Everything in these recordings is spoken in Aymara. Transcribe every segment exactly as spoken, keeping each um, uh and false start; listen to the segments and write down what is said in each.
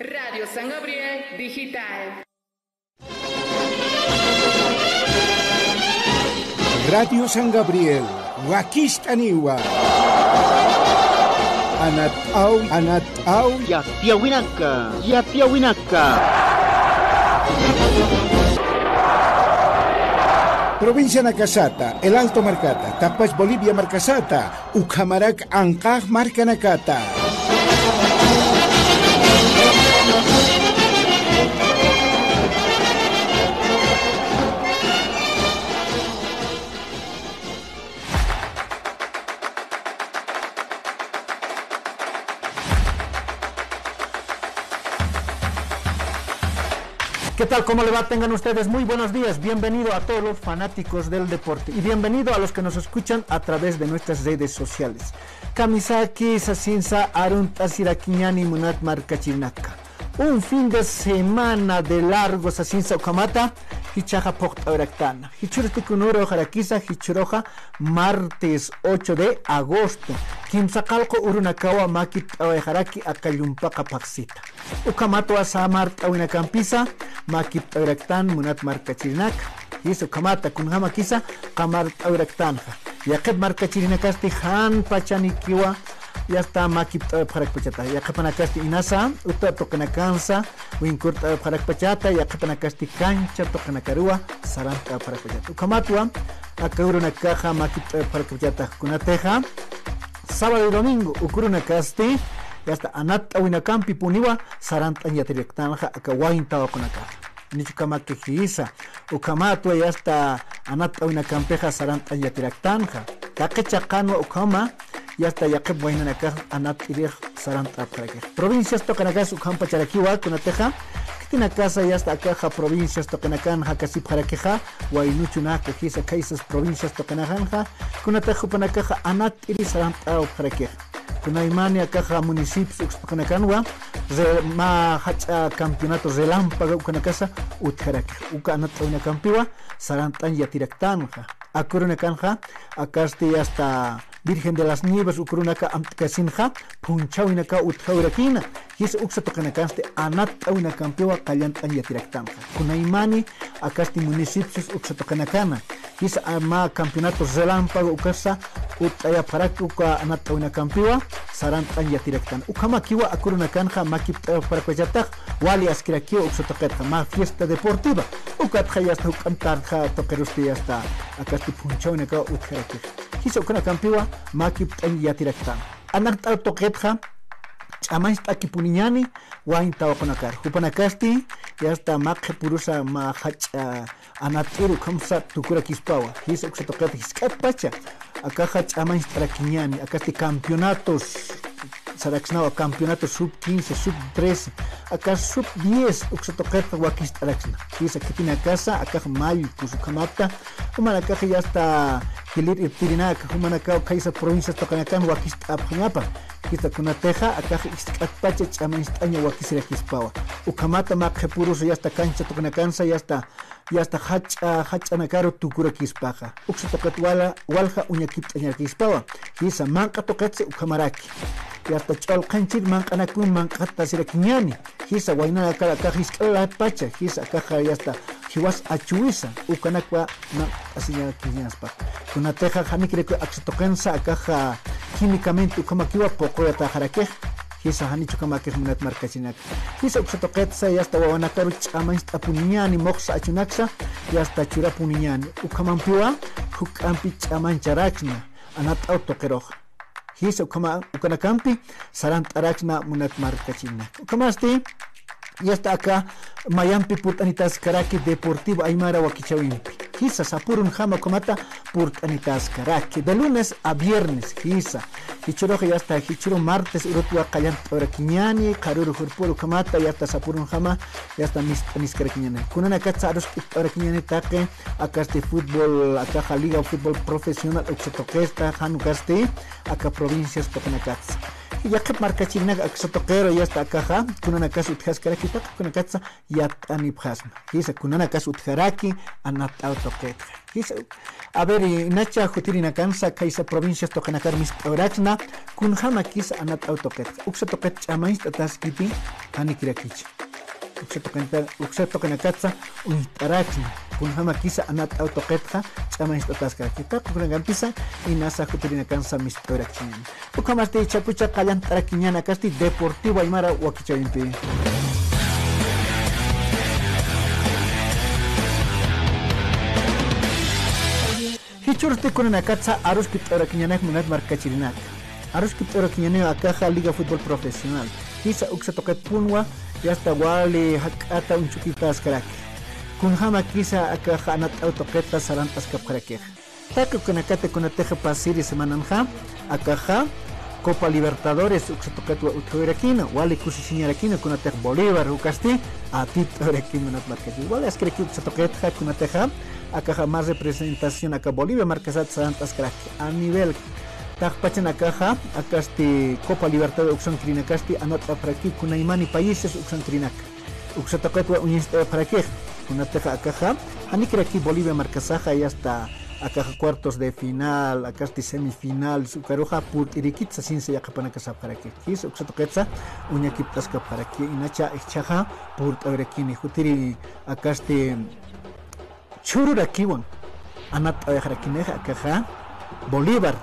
Radio San Gabriel Digital. Radio San Gabriel, wakist'aniwa. Anat'aw, anat'aw. Yatiyawinaka, yatiyawinaka. Provincianakasata, El Alto markata, Taqpach Bolivia markasata, ukhamarak anqax markanakata. ¿Qué tal? ¿Cómo le va? Tengan ustedes muy buenos días. Bienvenido a todos los fanáticos del deporte y bienvenido a los que nos escuchan a través de nuestras redes sociales. Kamisaki sasinsa arunt'asirakiñäni munat markachirinaka. Un fin de semana de largo sasinsa ukhamata, jichhaxa phuqt'awiraktäna. Jichhürutix kunürux jarakisa, jichhürux martes ocho de agosto. Kimsa qallqu urunakawa makipt'awayxaraki aka llumpaqa phaxsita. Ukhamatwa samart'awinakampisa makipt'awiraktan munat markachirinaka. Jisa ukhamata kunjamakisa qamart'awiraktanxa. Yaqhip markachirinakasti jan pachanikiwa yasta makipt'awipxarakpachata. Yaqhipanakasti inasa uta tuqinakansa winkurt'awipxarakpachata, yaqhipanakasti kancha tuqinakaruwa sarant'awipxarakpachata. Ukhamatwa aka urunakaxa makipt'awipxarakpachata kunatixa sábado y domingo, uka urunakasti yasta anatt'awinakampipuniwa sarant'añ yatiraktanxa aka wayn tawaqunakaxa. Janichukhamakix jisa, ukhamatwa yasta anatt'awinakampixa sarant'añ yatiraktanxa. Taqi chaqanwa ukhama yasta yaqhip waynanakax anatt'irix sarant'apxarakix. Provincias tuqinakas ukhampacharakiwa kunatixa, khitinakasa yasta akaxa provincias tuqinakan jakasipxarakixa, waynuchunaka jisa khaysas provincias tuqinakanxa, kunatix jupanakaxa anatt'iri sarant'apxarakix. Kunaymani akaxa municipios uksa tuqinakanwa, re-, mä jach'a campeonato relámpago ukanakasa utjarakix. Uka anatt'awinakampiwa sarant'añ yatiraktanxa. Aka urunakanxa, akasti yasta Virgen de las Nieves uka urunaka amt'kasinxa, phunchhawinaka utjawirakïna. Jisa uksa tuqinakansti anatt'awinakampiwa qallant'añ yatiraktanxa. Kunaymani akasti municipios uksa tuqinakana. Jisa, a, mä campeonato relámpago ukasa utt'ayapxarak uka anatt'awinakampiwa sarant'añ yatiraktan. Ukhamakiwa aka urunakanxa makipt'ayapxarakpachatax wali askirakiwa uksa tuqitxa mä fiesta deportiva. Ukatxa yasta juk'amtarxa tuqirusti yasta akasti phunchhawinakaw utjarakix. Jisa ukhanakampiwa makipt'añ yatiraktan. Anatt'aw tuqitxa ch'amañcht'akipuniñäni wayn tawaqunakar. Jupanakasti yasta mä qhipurusa mä jach'a anatt'ir ukhamsa tukurakispawa. Jisa uksa tuqit jisk'atpacha akaxa ch'amañcht'arakiñäni, akasti campeonatos saraksnawa, campeonato sub quince, sub trece, aka sub diez uksa tuqit wakist'araksna. Jisa khitinakasa akax mallkus ukhamata, jumanakax yasta jilïr irptirinaka, jumanakaw khaysa provincias tuqinakan wakist'apxañapa. Jisa kunatixa akax jisk'atpacha ch'amañcht'aña wakisirakispawa. Ukhamata mä qhipurusa yasta cancha tuqinakansa yasta yasta jach'a, jach'anakaru tukurakispaxa. Uksa tuqit wala, walja uñakipt'añarakispawa. Jisa, manq'a tuqitsi ukhamaraki. Yasta ch'ulqanchir manq'anakun manq'atasirakiñäni. Jisa, waynanakar akax jisk'atpacha. Jisa, akaxa yasta jiwas achuwisa. Ukanakwa manq'asiñarakiñaspa. Kunatixa janikirakiw aksa tuqinsa akaxa químicamente ukhamakiwa puquyataxarakix. Jisa, janichukhamakix munat markachirinaka. Jisa uksa tuqitsa yasta wawanakaru ch'amañcht'apuniñäni, muxsa achunaksa yasta churapuniñäni. Ukhamampiwa juk'ampi ch'amañcharaksna anatt'aw tuqiruxa. Jisa ukhama, ukanakampi sarant'araksna munat markachirinaka. Ukhamasti yasta aka mayampi purt'anitaskaraki Deportivo Aymara wakichäwimpi. Jisa sapürunjama ukhamata purt'anitaskaraki. De lunes a viernes, jisa. Jichhürux yasta, jichhüru martes urutwa qallant'awirakiñäni, qharüru jurpüru ukhamata, yasta sapürunjama, yasta mist'aniskarakiñäni. Kunanakatsa arust'it'awirakiñäni taqi, akasti fútbol, akaxa liga fútbol profesional uksa tuqista, jan ukasti, aka provincias tuqinakatsa. Yaqhip markachirinak aksa tuqiru yasta akaxa, kunanakas utjaskarakitaq, kunanakatsa yat'anipxasma. Jisa, kunanakas utjaraki, anat'aw tuqitxa. Jisa, a ver, inacha jutirinakansa, khaysa provincias tuqinakar mist'awraksna, kunjamakisa anat'aw tuqitxa. Uksa tuqit ch'amañcht'ataskiti, janikirakichi. Uksa tuqinta, uksa tuqinakatsa uñt'araksna. Kunjamakisa anat'aw tuqitxa, ch'amañcht'ataskarakitaq, kunankampisa, inasa jutirinakansa mist'awraksna. Ukhamasti ichhapucha qallant'arakiñan akasti Deportivo Aymara wakichäwimpi. Jichhürusti kunanakatsa aruskipt'awrakiñanak munat markachirinaka. Aruskipt'awrakiñaniw akaxa Liga Fútbol Profesional. Jisa uksa tuqit punwa, yasta wali jak'ata uñch'ukipaskaraki. Kunjamakisa akaxa anat'aw tuqita sarant'askapxarakixa. Taqi ukanakati kunatixa pasiri semananxa, akaxa Copa Libertadores uksa tuqitwa utjawirakina, wali kusisiñarakina kunatix Bolívar ukasti, atipt'awirakiw munat markachi. Wali askiraki uksa tuqitxa kunatixa, akaxa más representación aka Bolivia markasat sarant'askaraki. A nivel taqpachan akaxa, akasti Copa Libertadores uksankirinakasti, anat'apxaraki kunaymani países uksankirinaka. Uksa tuqitwa uñacht'apxarakix, kunatixa akaxa, janikiraki Bolivia markasaxa, yasta akaxa cuartos de final, akasti semifinal, ukaruxa purt'irikit sasinsa yaqhipanakasapxaraki. Jisa, uksa tuqitsa uñakipt'askapxaraki, inacha ichhaxa purt'awirakini, jutiri akasti chhururakiwan anat'awayxarakinixa akaxa Bolívar,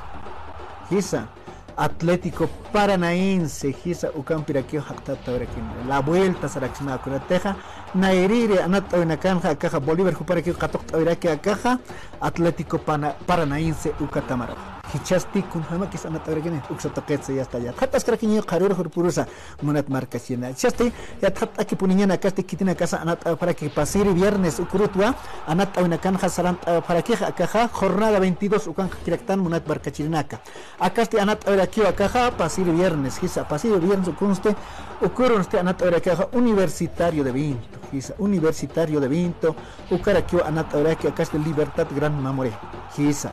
jisa, Atlético Paranaense, jisa, ukampirakiw jaqt'atawirakin. La vuelta saraksna kunatixa, nayrïri anat'awinakanxa akaxa Bolívar juparakiw katuqt'awiraki akaxa Atlético Pana-, Paranaense uka tamaruxa. Jichhasti kunjamakis anat'awirakini, uksa tuqitsa yasta yatxataskarakiñaw qharür jurpurusa. Munat markachirina. Jichhasti, yatxatakipuniñan akasti khitinakasa anat'apxaraki pasiri viernes ukurutwa, anat'awinakanxa sarant'apxarakixa akaxa, jornada veintidós ukanxakiraktan munat markachirinaka. Akasti anat'awirakiw akaxa, pasiri viernes, jisa, pasiri viernes ukunsti, ukurunsti anat'awirakixa Universitario de Vinto, jisa, Universitario de Vinto, ukarakiw anat'awiraki akasti Libertad Gran Mamoré, jisa.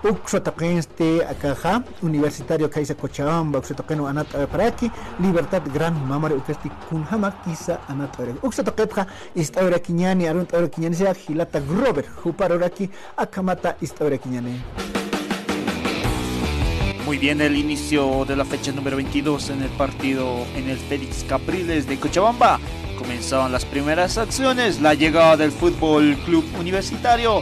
Uksa tuqinsti akaxa, Universitario khaysa Cochabamba, uksa tuqinwa anat'awipxaraki, Libertad Gran Mamoré ukasti kunjamakisa anat'awiraki. Uksa tuqitxa ist'awirakiñani, arunt'awirakiñanisa jilata Grover, juparuraki akhamata ist'awirakiñani. Muy bien, el inicio de la fecha número veintidós en el partido en el Félix Capriles de Cochabamba. Comenzaban las primeras acciones, la llegada del Fútbol Club Universitario,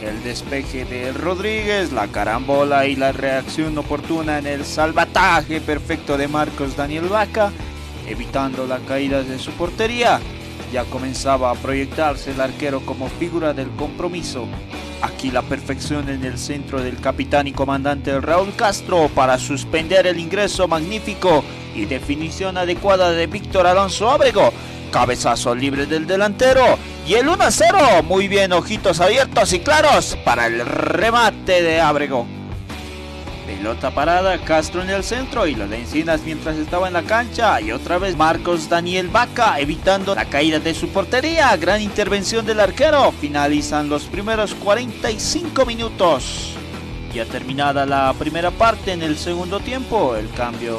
el despeje de Rodríguez, la carambola y la reacción oportuna en el salvataje perfecto de Marcos Daniel Vaca, evitando la caída de su portería. Ya comenzaba a proyectarse el arquero como figura del compromiso. Aquí la perfección en el centro del capitán y comandante Raúl Castro para suspender el ingreso magnífico y definición adecuada de Víctor Alonso Ábrego. Cabezazo libre del delantero. Y el uno a cero. Muy bien, ojitos abiertos y claros para el remate de Ábrego. Pelota parada, Castro en el centro y la de Encinas mientras estaba en la cancha. Y otra vez Marcos Daniel Vaca evitando la caída de su portería. Gran intervención del arquero. Finalizan los primeros cuarenta y cinco minutos. Ya terminada la primera parte, en el segundo tiempo, el cambio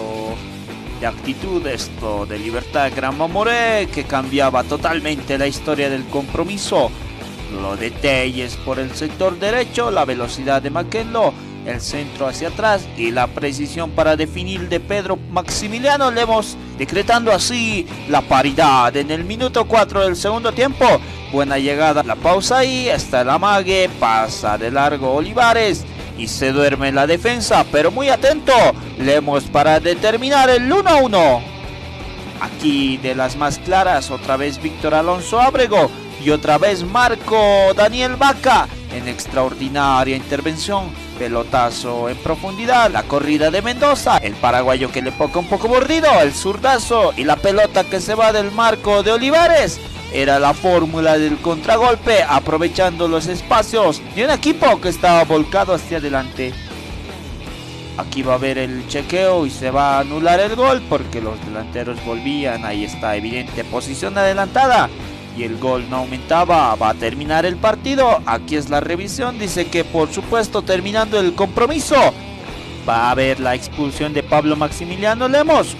de actitud, esto de Libertad Gran Mamoré, que cambiaba totalmente la historia del compromiso. Lo de Telles por el sector derecho, la velocidad de Maquelo, el centro hacia atrás y la precisión para definir de Pedro Maximiliano Lemos, decretando así la paridad en el minuto cuatro del segundo tiempo. Buena llegada, la pausa y está el amague, pasa de largo Olivares y se duerme la defensa, pero muy atento Lemos para determinar el uno a uno. Aquí de las más claras, otra vez Víctor Alonso Ábrego y otra vez Marco Daniel Vaca en extraordinaria intervención. Pelotazo en profundidad, la corrida de Mendoza, el paraguayo que le poca un poco mordido, el zurdazo y la pelota que se va del marco de Olivares. Era la fórmula del contragolpe, aprovechando los espacios de un equipo que estaba volcado hacia adelante. Aquí va a haber el chequeo y se va a anular el gol porque los delanteros volvían. Ahí está, evidente, posición adelantada. Y el gol no aumentaba. Va a terminar el partido. Aquí es la revisión. Dice que, por supuesto, terminando el compromiso, Va a haber la expulsión de Pablo Maximiliano Lemos,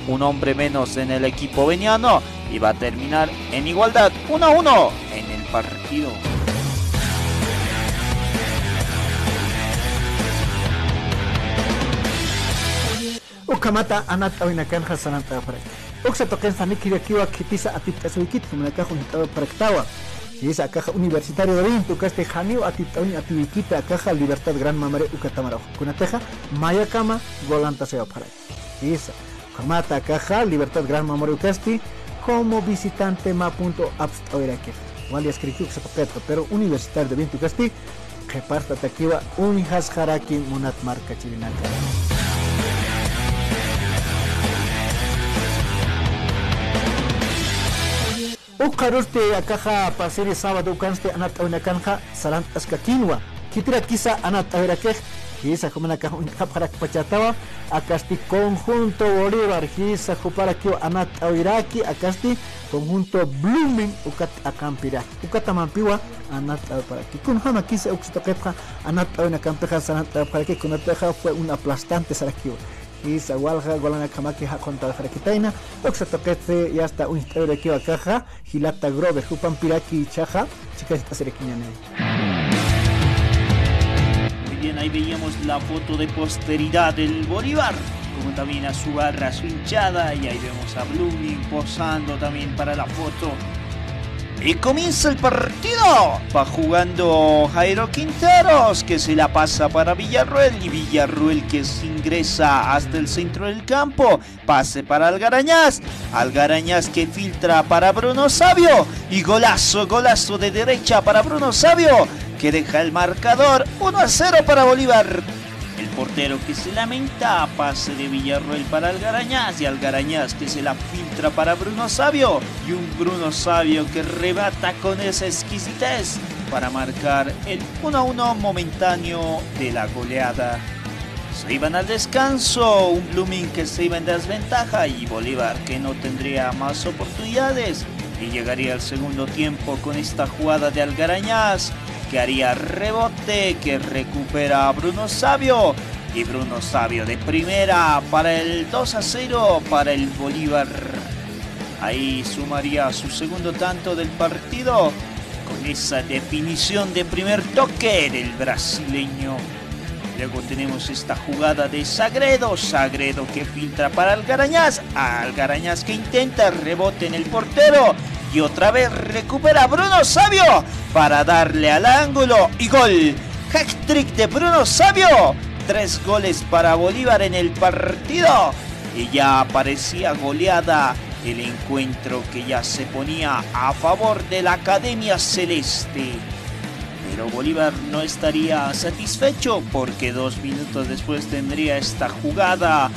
un hombre menos en el equipo veniano, y va a terminar en igualdad, uno a uno en el partido. Ukhamata anat'awinakanxa sarant'apxarakta. Uksa tuqinsa janiw jirakiwa khitisa atipt'asiwikit, jumanakax uñt'apxaraktawa. Jisa akaxa Universitario de Vinto ukasti janiw atipt'awiñ atiwikita akaxa Libertad Gran Mamare uka tamaraw. Kunatixa mayakama golantasipxarakta. Jisa. Ukhamata akaxa Libertad Gran Mamare ukasti como visitante mä punto apst'awirakixa. Wali askiriki uksa tuqitxa, pero Universitario de Vinto ukasti qhipartatakiwa uñjasxaraki munat markachirinaka. Ukxarusti akaxa pasiri sábado ukansti anat'awinakanxa sarant'askakinwa. Khitirakisa anat'awirakix, jisa jumanakax uñt'apxarakpachätawa, akasti conjunto Bolívar, jisa juparakiw anat'awiraki, akasti conjunto Blooming ukat t'aqampiraki. Uka tamampiwa anat'apxaraki. Kunjamakisa uksa tuqitxa anat'awinakampixa sarant'apxaraki, kunatixa fue un aplastante sarakiwa. Jisa walja golanakjamaki jaquntawaxarakitayna, uksa tuqitsi yasta uñt'awirakiw akaxa, jilata Grover, jupampiraki ichhaxa, chikasit'asirakiñäni. Muy bien, ahí veíamos la foto de posteridad del Bolívar, como también a su barra, a su hinchada, y ahí vemos a Blooming posando también para la foto. Y comienza el partido. Va jugando Jairo Quinteros, que se la pasa para Villarroel, y Villarroel que se ingresa hasta el centro del campo. Pase para Algarañaz. Algarañaz que filtra para Bruno Sabio. Y golazo, golazo de derecha para Bruno Sabio, que deja el marcador uno a cero para Bolívar. El portero que se lamenta, pase de Villarroel para Algarañaz, y Algarañaz que se la filtra para Bruno Sabio, y un Bruno Sabio que remata con esa exquisitez para marcar el uno a uno momentáneo de la goleada. Se iban al descanso, un Blooming que se iba en desventaja y Bolívar que no tendría más oportunidades y llegaría al segundo tiempo con esta jugada de Algarañaz, que haría rebote, que recupera a Bruno Sabio, y Bruno Sabio de primera para el dos a cero para el Bolívar. Ahí sumaría su segundo tanto del partido con esa definición de primer toque del brasileño. Luego tenemos esta jugada de Sagredo, Sagredo que filtra para Algarañaz, Algarañaz que intenta rebote en el portero y otra vez recupera Bruno Sabio para darle al ángulo y gol. Hat-trick de Bruno Sabio, tres goles para Bolívar en el partido y ya parecía goleada el encuentro, que ya se ponía a favor de la Academia Celeste. Pero Bolívar no estaría satisfecho porque dos minutos después tendría esta jugada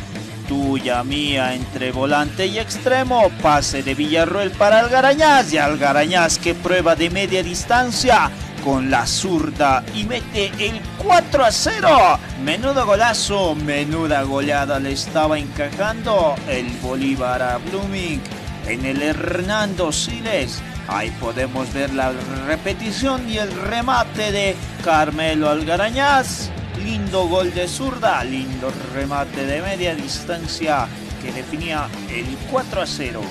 tuya, mía, entre volante y extremo, pase de Villarroel para Algarañaz, y Algarañaz que prueba de media distancia con la zurda y mete el cuatro a cero. Menudo golazo, menuda goleada le estaba encajando el Bolívar a Blooming en el Hernando Siles. Ahí podemos ver la repetición y el remate de Carmelo Algarañaz. Lindo gol de zurda, lindo remate de media distancia que definía el cuatro a cero.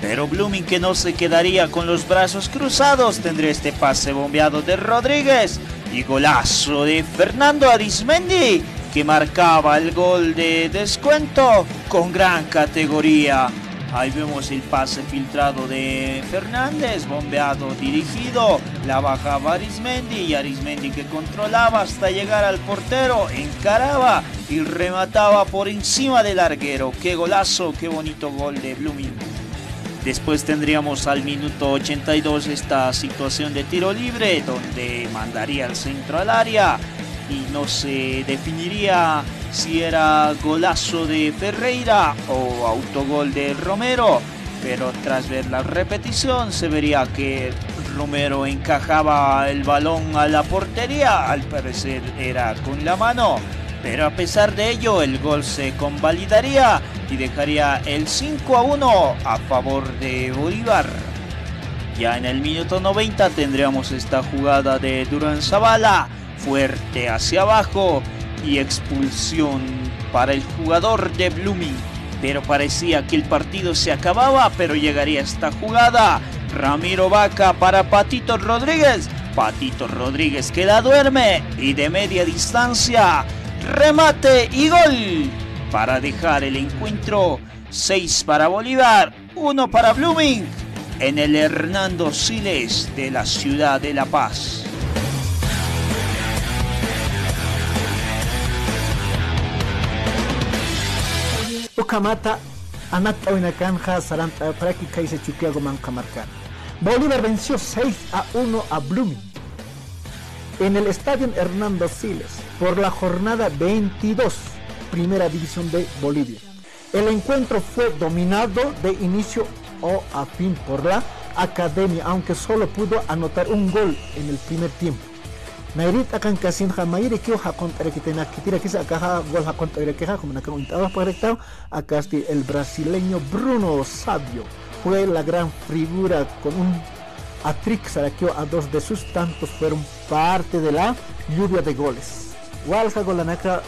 Pero Blooming, que no se quedaría con los brazos cruzados, tendría este pase bombeado de Rodríguez y golazo de Fernando Arismendi, que marcaba el gol de descuento con gran categoría. Ahí vemos el pase filtrado de Fernández, bombeado, dirigido, la bajaba Arismendi, y Arismendi que controlaba hasta llegar al portero, encaraba y remataba por encima del larguero. Qué golazo, qué bonito gol de Blooming. Después tendríamos al minuto ochenta y dos esta situación de tiro libre, donde mandaría el centro al área y no se definiría si era golazo de Ferreira o autogol de Romero, pero tras ver la repetición se vería que Romero encajaba el balón a la portería, al parecer era con la mano, pero a pesar de ello el gol se convalidaría y dejaría el cinco a uno a favor de Bolívar. Ya en el minuto noventa tendríamos esta jugada de Durán Zavala, fuerte hacia abajo, Y expulsión para el jugador de Blooming. Pero parecía que el partido se acababa, pero llegaría esta jugada. Ramiro Vaca para Patito Rodríguez. Patito Rodríguez que la duerme y de media distancia, remate y gol para dejar el encuentro. Seis para Bolívar, uno para Blooming, en el Hernando Siles de la ciudad de La Paz. Ukhamata, anat'awinakanxa sarant'awayapxaraki khaysa Chukiyawu manqha markan. Bolívar venció seis a uno a Blooming en el Estadio Hernando Siles por la jornada veintidós, Primera División de Bolivia. El encuentro fue dominado de inicio o a fin por la Academia, aunque solo pudo anotar un gol en el primer tiempo. Nayrïr t'aqankasinxa mayïrikiw jaqunt'arakitayna, khitirakisa akaxa gol jaqunt'awirakixa, jumanakax uñt'awapxaraktaw, akasti el brasileño Bruno Sabio fue la gran figura con un hat-trick sarakiw, a dos de sus tantos fueron parte de la lluvia de goles. Walja golanaka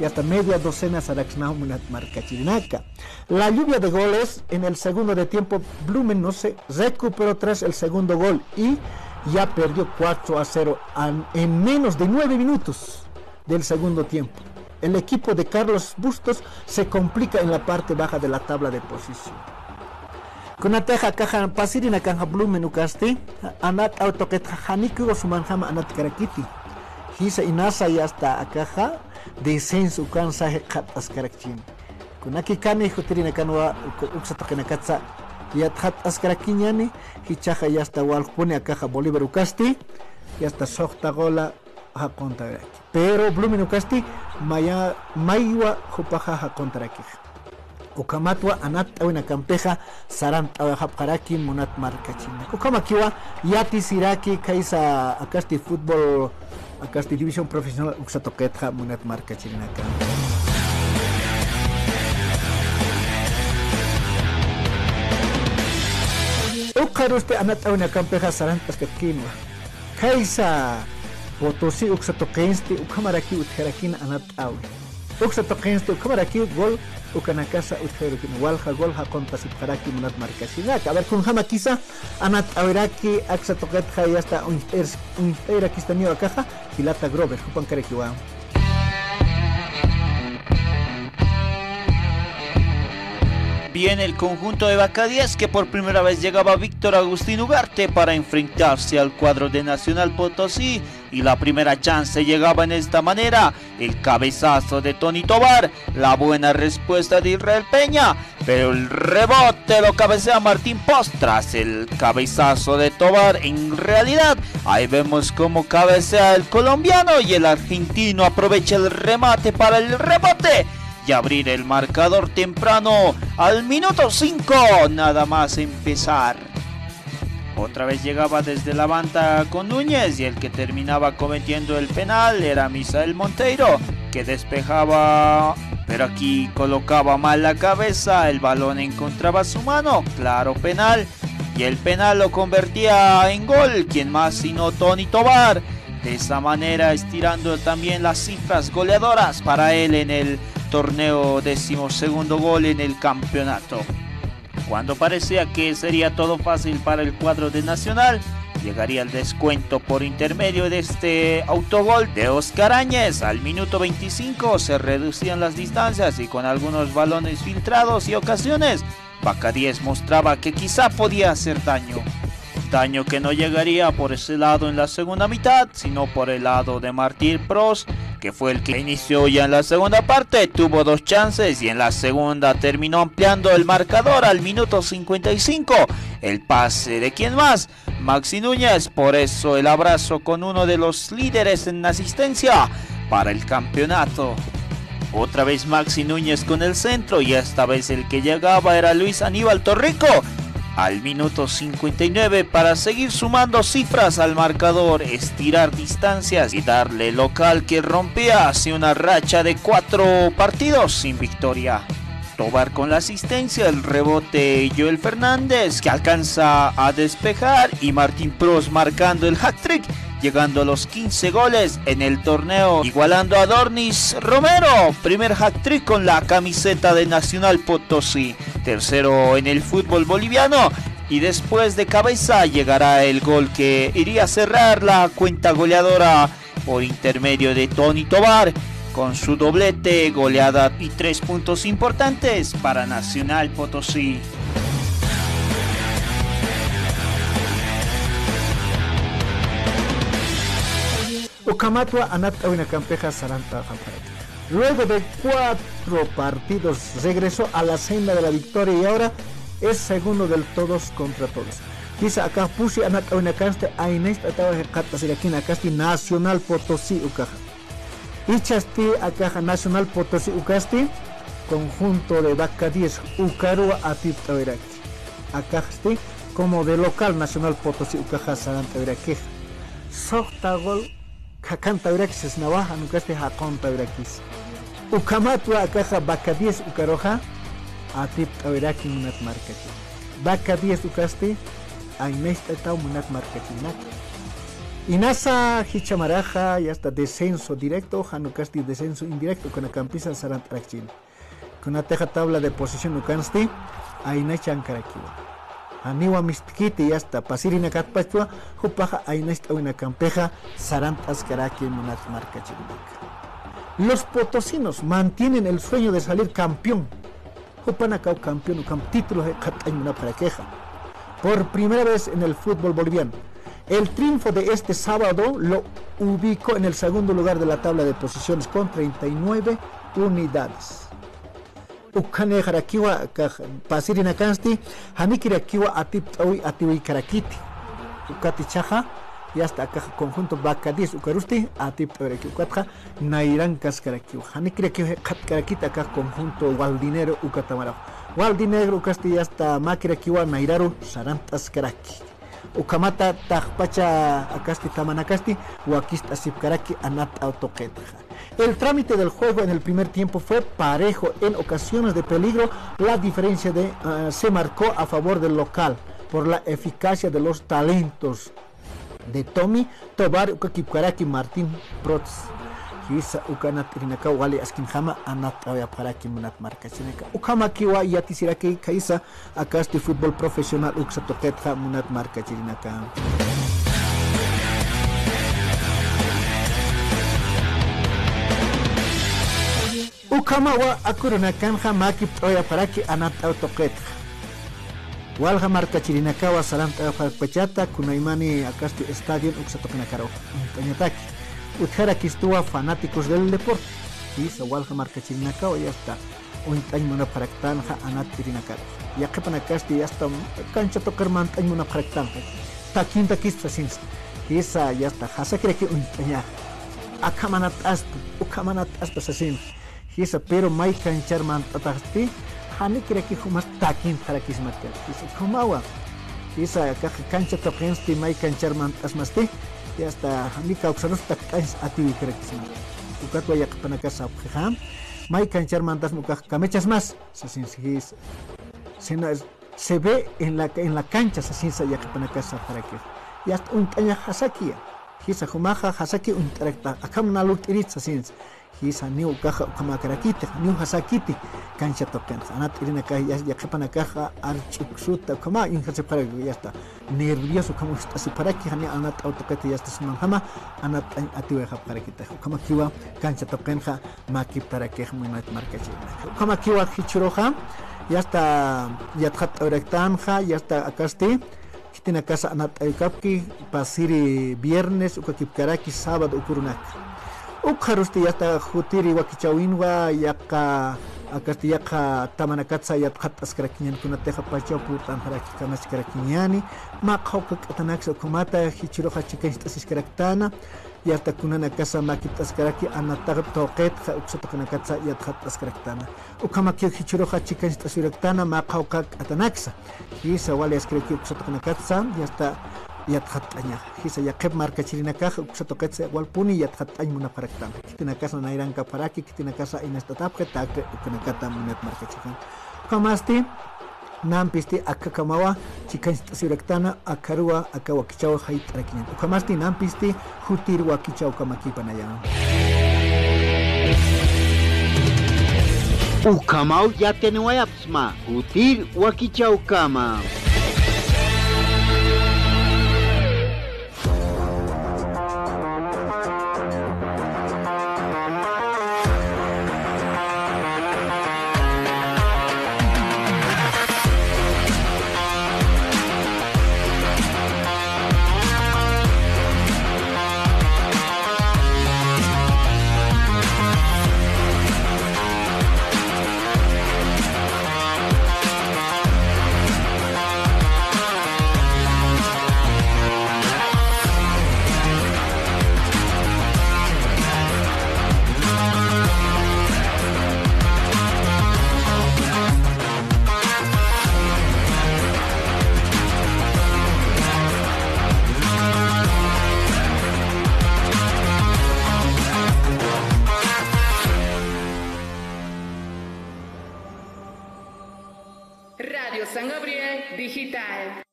yasta media docena saraksnaw munat markachirinaka. La lluvia de goles en el segundo de tiempo, Blooming no se recuperó tras el segundo gol y ya perdió cuatro a cero an-, en menos de nueve minutos del segundo tiempo. El equipo de Carlos Bustos se complica en la parte baja de la tabla de posición. Kunatixa akaxa pasirinakanxa Blooming ukasti, anat'aw tuqitxa janikiw sumanjama anatkarakiti. Jisa inasa yasta akaxa descenso ukansa jikxataskarakchini. Kunakikani jutirinakanwa uk-, uksa tuqinakatsa yatxataskarakiñani, jichhaxa yasta walpuni akaxa Bolívar ukasti, yasta suxta gola jaquntawiraki. Pero Blooming ukasti maya-, maywa jupaxa jaquntarakixa. Ukhamatwa anat'awinakampixa sarant'awayxapxaraki munat markachirinaka. Ukhamakiwa yatisiraki khaysa akasti fútbol, akasti división profesional uksa tuqitxa munat markachirinaka. Ukxarusti anat'awinakampixa sarant'askakïnwa. Khaysa Potosí uksa tuqinsti ukhamarakiw utjarakïna anat'awi. Uksa tuqinsti ukhamarakiw gol ukanakasa utjarakïna. Walja gol jaquntasipxaraki munat markachirinaka. A ver, kunjamakisa anat'awiraki aksa tuqitxa yasta uñt'ir-, uñt'irakistaniw akaxa, jilata Grover, jupankarakiwa. Bien, el conjunto de Vaca diez, que por primera vez llegaba Víctor Agustín Ugarte para enfrentarse al cuadro de Nacional Potosí, y la primera chance llegaba en esta manera, el cabezazo de Tony Tobar, la buena respuesta de Israel Peña, pero el rebote lo cabecea Martín Pros tras el cabezazo de Tobar. En realidad, ahí vemos cómo cabecea el colombiano y el argentino aprovecha el remate para el rebote y abrir el marcador temprano al minuto cinco, nada más empezar. Otra vez llegaba desde la banda con Núñez y el que terminaba cometiendo el penal era Misael Monteiro, que despejaba, pero aquí colocaba mal la cabeza, el balón encontraba su mano, claro penal, y el penal lo convertía en gol, quien más sino Tony Tobar. De esa manera estirando también las cifras goleadoras para él en el torneo, decimosegundo gol en el campeonato. Cuando parecía que sería todo fácil para el cuadro de Nacional, llegaría el descuento por intermedio de este autogol de Oscar Áñez. Al minuto veinticinco se reducían las distancias y con algunos balones filtrados y ocasiones, Vaca diez mostraba que quizá podía hacer daño. Daño que no llegaría por ese lado en la segunda mitad, sino por el lado de Martín Pros, que fue el que inició ya en la segunda parte, tuvo dos chances y en la segunda terminó ampliando el marcador al minuto cincuenta y cinco. El pase de quién más, Maxi Núñez, por eso el abrazo con uno de los líderes en asistencia para el campeonato. Otra vez Maxi Núñez con el centro y esta vez el que llegaba era Luis Aníbal Torrico al minuto cincuenta y nueve para seguir sumando cifras al marcador, estirar distancias y darle local que rompía así una racha de cuatro partidos sin victoria. Tobar con la asistencia, el rebote Joel Fernández que alcanza a despejar y Martín Pros marcando el hat-trick llegando a los quince goles en el torneo, igualando a Dornis Romero, primer hat-trick con la camiseta de Nacional Potosí, tercero en el fútbol boliviano, y después de cabeza llegará el gol que iría a cerrar la cuenta goleadora por intermedio de Tony Tobar, con su doblete, goleada y tres puntos importantes para Nacional Potosí. Ukhamatwa anatt'awinakampixa sarant'axapxaraki. Luego de cuatro partidos, regresó a la senda de la victoria y ahora es segundo del todos contra todos. Jisa akax pusi anatt'awinakansti aynacht'atawa jikxatt'asirakïn akasti Nacional Potosí ukaxa. Jichhasti akaxa Nacional Potosí ukasti conjunto de Vaca diez ukaruwa atipt'awiraki. Akaxsti como de local Nacional Potosí ukaxa sarant'awirakix. Suxta gol khakhantawirakis sasnawa, jan ukasti jaquntawirakis. Ukhamatwa akaxa Vaca diez ukaruxa atipt'awiraki munat markachi. Vaca diez ukasti aynacht'ataw munat markachirinaka. Inasa jichha maraxa, yasta descenso directo, jan ukasti descenso indirecto, ukanakampisa sarant'arakchini. Kunatixa tabla de posición ukansti aynachankarakiwa. Janiwa mistkiti yasta pasirinakatpachwa, jupaxa aynacht'awinakampixa sarant'askaraki munat markachirinaka. Los potosinos mantienen el sueño de salir campeón. Jupanakaw campeón ukham título jikxatt'añ munapxarakixa. Por primera vez en el fútbol boliviano, el triunfo de este sábado lo ubicó en el segundo lugar de la tabla de posiciones con treinta y nueve unidades. Ukhanïxarakiwa akax pasirinakansti, janikirakiwa atipt'awi atiwïkarakiti. Ukat jichhaxa, yasta akax conjunto Vaca diez ukarusti atipt'awiraki. Ukatxa nayrankaskarakiwa. Janikirakiwa jikxatkarakiti akax conjunto Waldinegro ukatamaraw. Waldinegro ukasti yasta mäkirakiwa nayraru sarant'askaraki. Ukhamata taqpacha akasti tamanakasti wakist'asipkaraki anatt'aw tuqitxa. El trámite del juego en el primer tiempo fue parejo, en ocasiones de peligro, la diferencia de, eh, se marcó a favor del local por la eficacia de los talentos de Tommy Tobar, uka kipkaraki Martín Protz. Jisa uka anatt'irinakaw wali askinjama anatt'awayapxaraki munat markachirinaka. Ukhamakiwa yatisiraki khaysa akasti fútbol profesional uksa tuqitxa munat markachirinaka. Ukhamawa akürunakanxa mäkipt'awayapxaraki anatt'aw tuqitxa. Walja markachirinakawa sarant'awayapxarakpachata kunaymani akasti estadio uksa tuqinakaruxa uñt'añataki. Utjarakistuwa fanáticos del deporte. Jisa walja markachirinakawa yasta uñt'añ munapxaraktanxa anatt'irinakaruxa. Yaqhipanakasti yasta cancha tuqir mant'añ munapxaraktanxa. Takintakispa sasinsa. Jisa yasta jasakiraki uñt'añaxa. Akham anatt'aspa, ukham anatt'aspa sasinxa. Jisa, pero may canchar mant'ataxti, janikiraki jumas takintxarakismati. Jisa, ukhamawa. Jisa, akax cancha tuqinsti may canchar mant'asmasti, yasta, jani kawksarus takt'añs atiwikarakismati. Ukatwa yaqhipanakas sapxixa, may canchar mant'asma ukax kamichasmas, sasinsi jisa. Sino es, se ve en la, en la cancha, sasinsa yaqhipanakas sapxarakix. Yasta uñt'añax jasakiya. Jisa, jumaxa jasaki uñt'arakta, akham nalurt'irit sasinsa. Jisa, niw ukaxa ukhamäkarakiti, niw jasakiti, cancha tuqinxa. Anatt'irinaka, ya-, yaqhipanakaxa, arch'uksuta, ukhama, uñjasipxaraki, yasta, nervioso, ukhama, uñjt'asipxaraki, jani anatt'aw tuqita, yasta, sumanjama, anatt'añ atiwayxapxarakita. Ukhamakiwa, cancha tuqinxa, mäkiptarakix, munat markachirinaka. Ukhamakiwa, jichhüruxa, yasta, yatxatt'awiraktanxa, yasta, akasti, khitinakasa anatt'awikapki, pasiri viernes, uka kipkaraki, sábado, ukürunaka. Ukxarusti yasta jutiri wakichäwinwa, yaqha, akasti yaqha tamanakatsa yatxatt'askarakiñäni, kunatixa pachaw purt'anxaraki, kamachkarakiñäni, mä qhawkak'atanaksa ukhamata, jichhüruxa chikancht'asiskaraktana, yasta kunanakasa mäkipt'askaraki, anatt'aw tuqitxa, uksa tuqinakatsa yatxatt'askaraktana. Ukhamakiw jichhüruxa chikancht'asiwiraktana mä qhawkak'atanaksa. Jisa wali askiraki uksa tuqinakatsa, yasta yatxatt'añaxa. Jisa yaqhip markachirinakaxa uksa tuqitsa walpuni yatxatt'añ munapxaraktanxa. Khitinakasa nayrankapxaraki, khitinakasa aynacht'atapxi, takti ukanakata munat markachirinaka. Ukhamasti, Nampisti akakamawa chikancht'asiwraktana, akaruwa aka wakichaw jayt'arakiñan. Ukhamasti nampisti jutir wakichawkamakipanayan. Ukhamaw yatiniwayapxsma jutir wakichawkama. Radio San Gabriel Digital.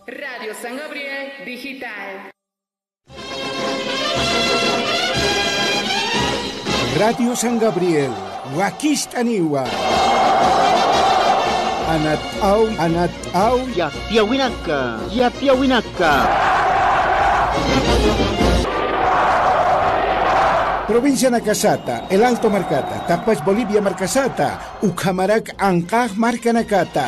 Radio San Gabriel Digital. Radio San Gabriel, wakicht'aniwa. Anat'aw, anat'aw. Yatiyawinaka, yatiyawinaka. Provincianakasata, El Alto markata, taqpach Bolivia markasata, ukhamarak anqax markanakata.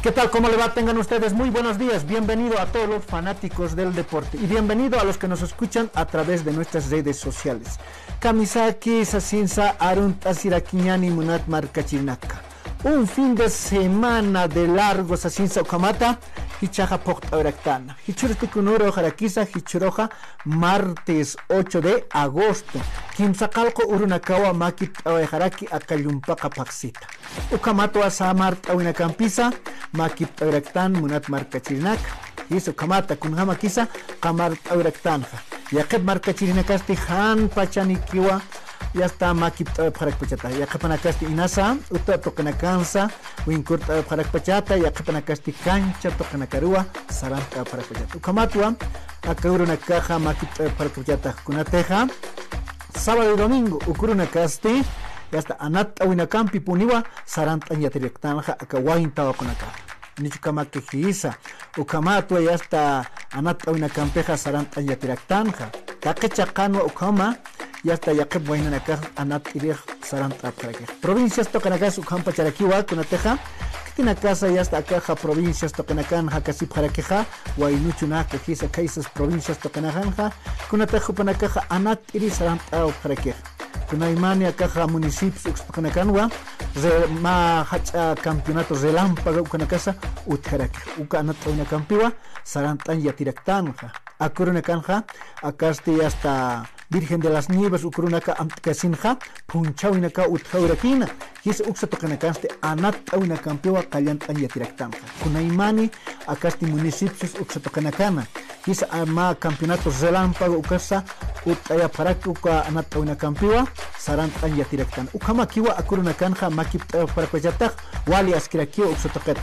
¿Qué tal? ¿Cómo le va? Tengan ustedes muy buenos días. Bienvenido a todos los fanáticos del deporte y bienvenido a los que nos escuchan a través de nuestras redes sociales. Kamisaki sasinsa arunt'asirakiñäni munat markachirinaka. Un fin de semana de largo sasinsa ukhamata, jichhaxa phuqt'awiraktana. Jichhürsti kunürux jarakisa, jichhüruxa martes ocho de agosto. Kimsaqallqu urunakawa makipt'awayxaraki aka llumpaqa phaxsita. Ukhamatwa samart'awinakampisa makipt'awiraktan munat markachirinaka. Jisa ukhamata kunjamakisa qamart'awiraktanxa. Yaqhip markachirinakasti jan pachanikiwa yasta makipt'awipxarakpachata. Yaqhipanakasti inasa uta tuqinakansa winkurt'awipxarakpachata, yaqhipanakasti kancha tuqinakaruwa sarant'awipxarakpachata. Ukhamatwa aka urunakaxa makipt'awipxarakpachata kunatixa sábado y domingo, uk urunakasti yasta anatt'awinakampipuniwa sarant'añ yatiraktanxa aka wayn tawaqunakaxa. Nichukhamaki jisa, ukhamatwa yasta anatt'awinakampixa sarant'añ yatiraktanxa. Taqi chaqanwa ukhama yasta yaqhip waynanakax anatt'irix sarant'apxarakix. Provincias tuqinakas ukhampacharakiwa kunatixa, khitinakasa yasta akaxa provincias tuqinakanxa kasipxarakixa, waynuchunaka jisa khaysas provincias tuqinakanxa, kunatix jupanakaxa anat t'iri sarant'awapxarakix. Kunaymani akaxa municipios uksa tuqinakanwa, re-, mä jach'a campeonato relámpago ukanakasa utjarakix. Uka anatt'awinakampiwa sarant'añ yatiraktanxa. Aka urunakanxa, akasti hasta Virgen de las Nieves uk urunaka amt'kasinxa, phunchhawinaka utjawirakïna. Jisa uksa tuqinakansti anatt'awinakampiwa qallant'añ yatiraktanxa. Kunaymani akasti municipios uksa tuqinakana. Jisa mä campeonato relámpago ukasa utt'ayapxaraki uka anatt'awinakampiwa sarant'añ yatiraktan. Ukhamakiwa aka urunakanxa makipt'ayapxarakpachatax wali askirakiwa uksa tuqit.